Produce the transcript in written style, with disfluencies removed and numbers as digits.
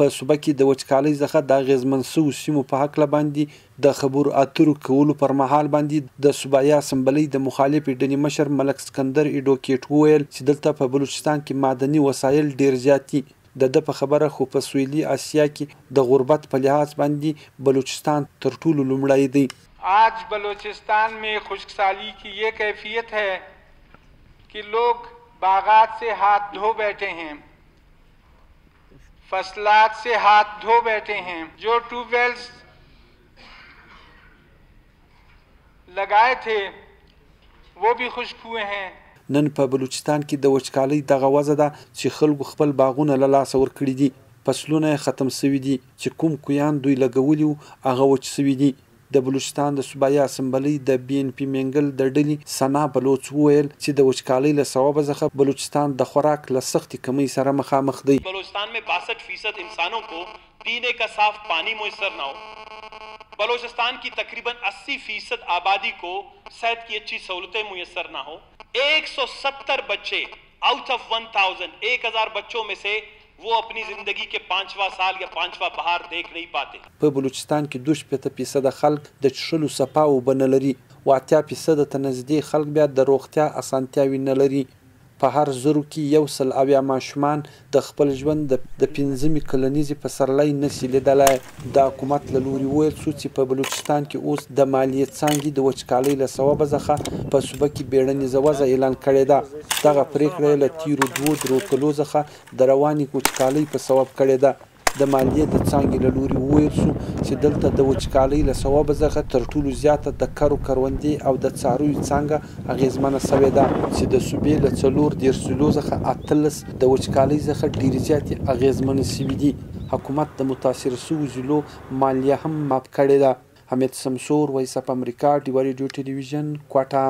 په صوبه کې د وچکالۍ څخه د اغېزمن شوو سیمو په هکله باندې د خبرو اترو کولو پر مهال باندې د صوبایي اسمبلۍ د مخالفې ډلې مشر ملک سکندر ایډوکیټ وویل چې دلته په بلوچستان کې معدني وسایل ډېر زیات دي. د ده په خبره خو په سویلي اسیا کې د غربت په لحاظ باندې بلوچستان تر ټولو لومړی دی. آج بلوچستان میں خشک سالی کی یہ کیفیت ہے کہ لوگ باغات سے ہاتھ دھو بیٹھے ہیں، فصلات سے ہاتھ دھو بیٹھے ہیں، جو ٹیوب ویلز لگائے تھے وہ بھی خشک ہوئے ہیں۔ نن په بلوچستان کې د وچکالۍ دغه وضع ده چې خلکو خپل باغونه له لاسه ورکړي دي، فصلونه یې ختم شوي دي، چې کوم کویان دوی لګولي وو هغه وچ شوي دي. د بلوچستان د صوبایي اسمبلۍ د بي این پي مینګل د ډلې ثنا بلوڅ وویل چې د وچکالۍ له سببه څخه بلوچستان د خوراک له سختې کمۍ سره مخامخ دی. بلوچستان میں 62% انسانوں کو پینے کا صاف پانی میسر نہ ہو، بلوچستان کی تقریباً 80% آبادی کو صحت کی اچھی سہولتیں میسر نہ ہو، 170 بچے آؤٹ آف 1000، 1000 بچوں میں سے وہ اپنی زندگی کے 5واں سال یا 5واں بہار دیکھ نہیں پاتے۔ په بلوچستان کې 62% خلک د څښلو صفا اوبه نه لري او 80% ته نږدې خلک بیا د روغتیا اسانتیاوې نه لري. په هر زرو کې 170 ماشومان د خپل ژوند د 5مې کلنیزې پسرلی نسي لیدلی. د حکومت له لوري وویل شو چې په بلوچستان کې اوس د مالیې څانګې د وچکالۍ له سببه څخه په صوبه کې بیړنیزه وضع اعلان کړې ده. دغه پرېکړه یې له تېرو 2-3 کلو څخه د روانې وچکالۍ په سبب کړې ده. د مالیې د څانګې له لوري وویل شو چې دلته د وچکالۍ له سببه څخه تر ټولو زیاته د کرو کروندې او د څارویو څانګه اغېزمنه شوې ده چې د صوبې له 34 ضلعو څخه 18 د وچکالۍ څخه ډېرې زیاتې اغېزمنې شوې دي. حکومت د متاثره شوو ضلعو مالیه هم معاف کړې ده. حمید سمسور، وایس اف امریکا، ډیوه ریډیو ټلویزیون، کوټه.